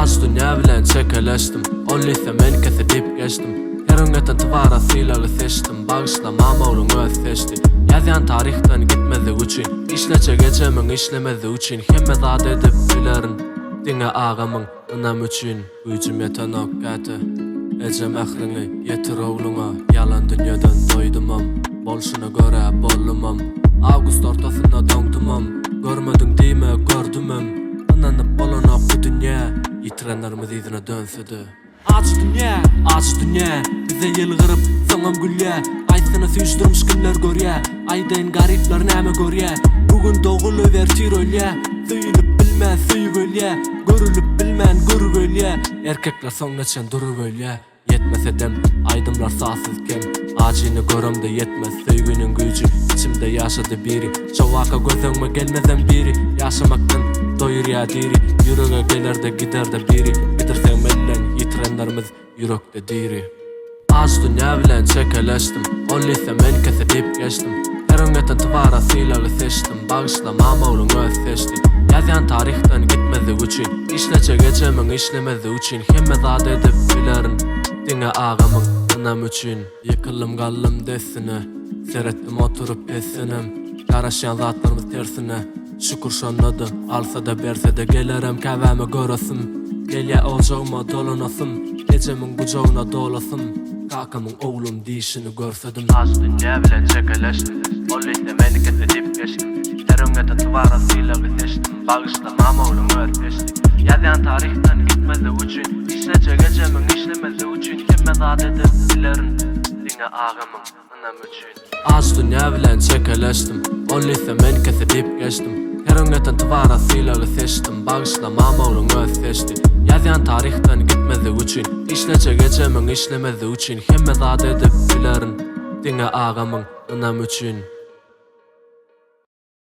Aç dünýä bilen çekeleşdim, Ol diýse men kese diýip geçdim. Her öňýeten tywara sylagy seçdim, Bagyşla mama ogluň özi seçdi. Ýazýan taryhdan gitmezligi üçin, Işlejek ejemiň işlemezligi üçin Hemme zady edip bilerin, diňe agamyň ynamy üçin. Güýjüm ýetenok käte, Eje mähriňi ýetir ogluňa Ýalan dünýeden doýdumam, Bolşuna görä boldumam. Awgust ortasynda doňdumam, Görmediň diýme, gördümem. Ynanyp bolanok bu dünýä, Ýitirenlerimiz yzyna dönse-de. Ajy dünýä, ajy dünýä, Bize ýylgyryp, soňam gülýä. Aýtsana süýji durmuş kimler görýä? Aýdaýyn garyplar näme görýä? Bu gün dogulyp ertir ölýä, Söýülip bilmän söýüp ölýä, Görülip bilmän görüp ölýä. Erkekler soňuna çen durup ölýä. Ýetmese dem, aýdymlar sazsyz kem. Ajyny göremde ýetmez söýginiň güýji. Içimde ýaşady biri, Şo waka göz öňüme gelmezem biri. Ýaşamakdan doýurýa diri, Ýürege gelerde giderde biri. Gidirsegem elden ýitirenlerimiz ýürekde diri. Aç dünýä bilen çekeleşdim, Ol diýse men kese diýip geçdim. Her öňýeten tywara sylagy seçdim, Bagyşla mama ogluň özi seçdi. Ýazýan taryhdan gitmezligi üçin, Işlejek ejemiň işlemezligi üçin Hemme zady edip bilerin, diňe agamyň ynamy üçin. Ýykyldym galdym dessine, Seretdim oturyp pessenem, Garaşýan zatlarymyz tersine. Şükür şonda-da, alsa-da berse-de gelerem käbämi göresim gelýä ojagyma dolanasym ejemiň gujagyna dolasym kakamyň oglum diýşini görsedim. Aç dünýä bilen çekeleşdim Ol diýse meni kese diýip geçdim Her öňňete tywara sylagy seçdim Bagyşla mama ogluň özi seçdi Ýazýan taryhdan gitmezligi üçin Işlejek ejemiň işlemezligi üçin Hemme zady edip bilerin diňe agamyň Ynam üçin. Aç dünýä bilen çekeleşdim, Ol diýse men kese diýip geçdim. Her öňýeten tywara sylagy seçdim, Bagyşla mama ogluň özi seçdi. Ýazýan taryhdan gitmezligi üçin, Işlejek ejemiň işlemezligi üçin Hemme zady edip bilerin, diňe agamyň ynamy üçin.